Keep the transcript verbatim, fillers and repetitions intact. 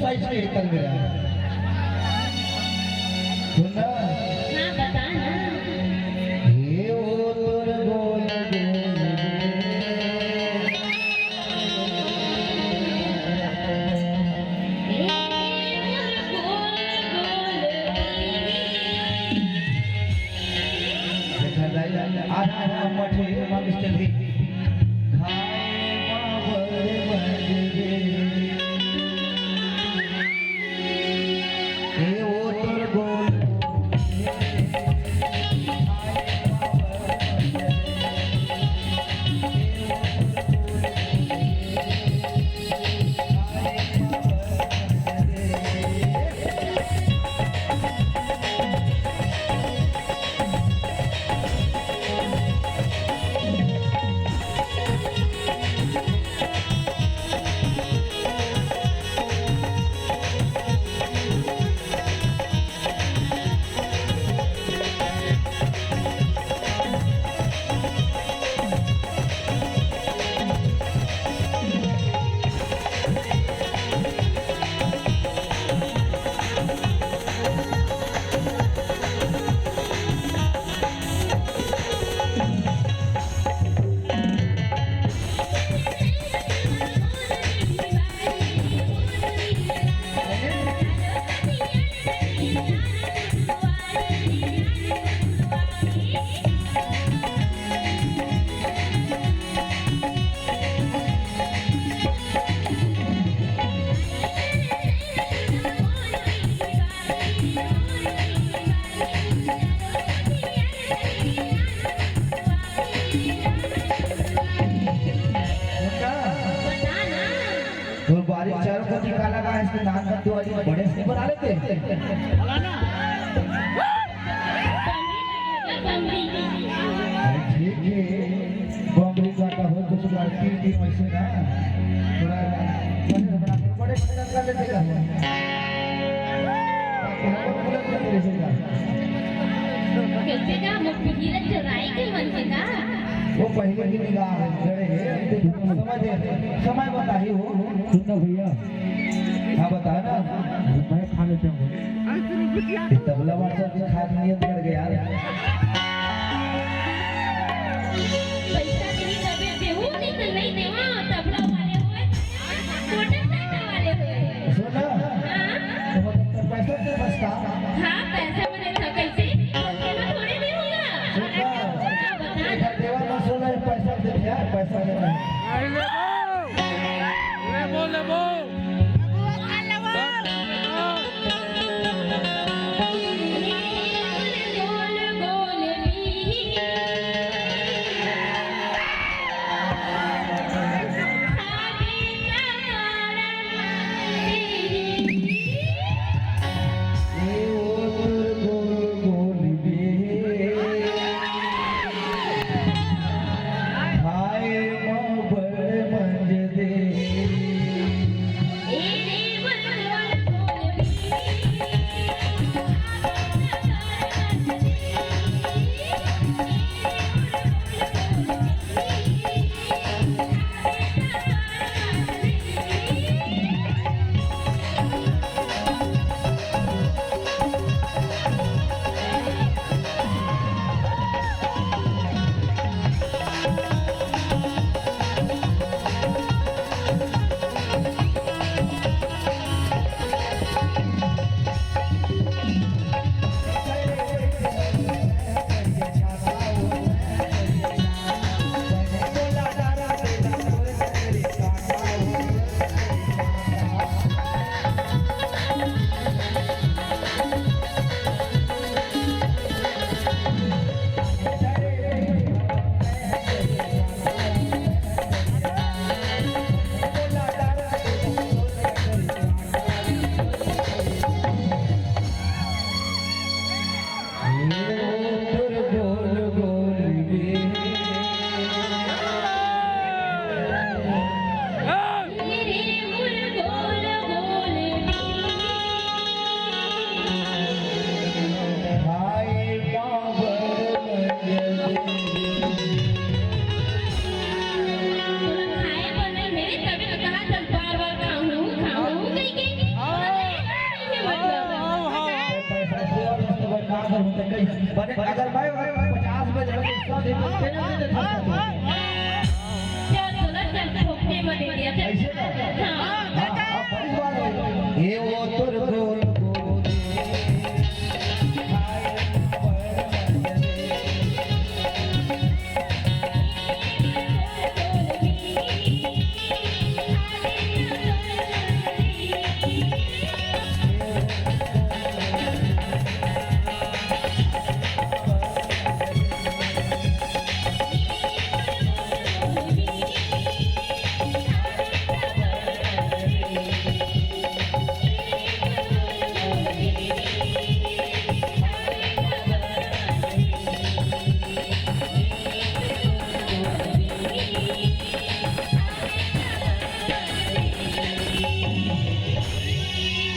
Size के तंग रहा। सुन ना। हाँ, बता ना। हे ओ तोर गोल गोल रे। देखा जाए, आधा आधा मठे मांग चल रही। खाए बाबर मंजरे। ए ओ तोर गोल। तो बारिश चारों को दिखा लगा है, इसके नाम का दो आदमी बड़े से बना लेते हैं। अरे ठीक है, बमरी काटा हो, कुछ करती थी वैसे ना, थोड़ा बड़े बड़ा, बड़े बड़ा कर लेते का। कैसे का मुख गिरत चुराई के मन से का? वो पहले की निगाह है, जड़े है, समझ है, समय बताही हो। सुन ना भैया। हाँ, बता ना। मैं खा लेता हूँ। ये तबला वाला भी खा के नियत कर गया यार। पैसा नहीं दबे, देहू नहीं तो नहीं देवा, तबला वाले होए, मोटरसाइकिल वाले होए। सुन ना। हाँ। तो मतलब पैसा दे बस का? हाँ, पैसा मने था कैसे? थोड़े नहीं होगा। सुन ना। हाँ, बता ना। देवा ना, सुन ना, पैसा दे यार, पैसा दे। लेबो, लेबो। अगर होता कहीं, बने अगर मैं अगर पचास में जगह तो सौ दे दे, तेरे में दे दे। चल, चल, चल, फोकटे में दे दिया, चल।